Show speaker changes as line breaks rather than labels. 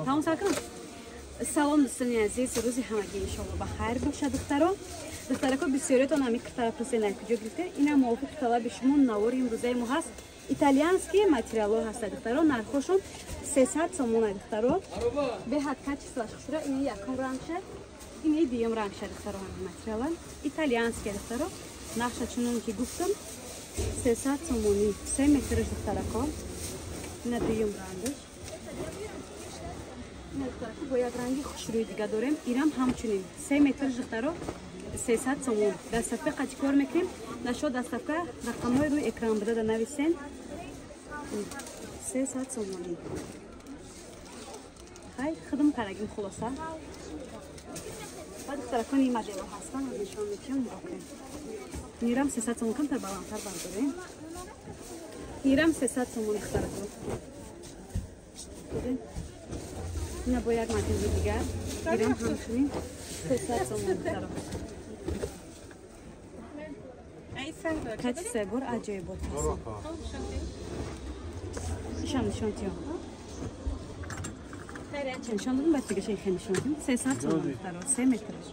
Тамом сар кунам. Салом, дӯстони азиз, рӯзи ҳамагӣ иншоалло ба хайр бошад, духтаро. Духтарако, бисёриятон ҳами киртара пурсена, куҷо гирифте. Ина мувофиқи талаби шумо навори имрӯзаи мо ҳаст. Итальянский материалҳо ҳаста, духтаро, нархошон 300 сомона, духтаро. Беҳад качествоаш хушра, ини якум рангша, ини дуюм рангша, духтаро, ҳами материала. Итальянский, духтаро. Нархша чунон ки гуфтам, 300 сомонӣ, 3 метраш, духтарако. Ина дуюм рангаш. Бо як ранги хушрӯи дига дорем, ирам ҳамчунин 3 метр, духтаро, 300 сомон. Доставка қачи кор мекунем. Нашо доставка рақамҳои рӯи экран буда да нависен. 300 сомонӣ. Хай, хидм карагим хулоса. Ба духтаракон ин моделҳо ҳастанд, нишон метиҳам, нигоҳ кунед. Нирам 300 сомон, камтар баландтар бардорем. Нирам 300 сомон, духтарако. Ина бо як модели дигар. Ирам ҳамчунин 300 сомон, духтаро. Качествои бор аҷоибот ҳаст. Ишам нишон тиём. Нишон додам, баъд дигаша ихе нишон додем. 300 сомон, духтаро, 3 метраш.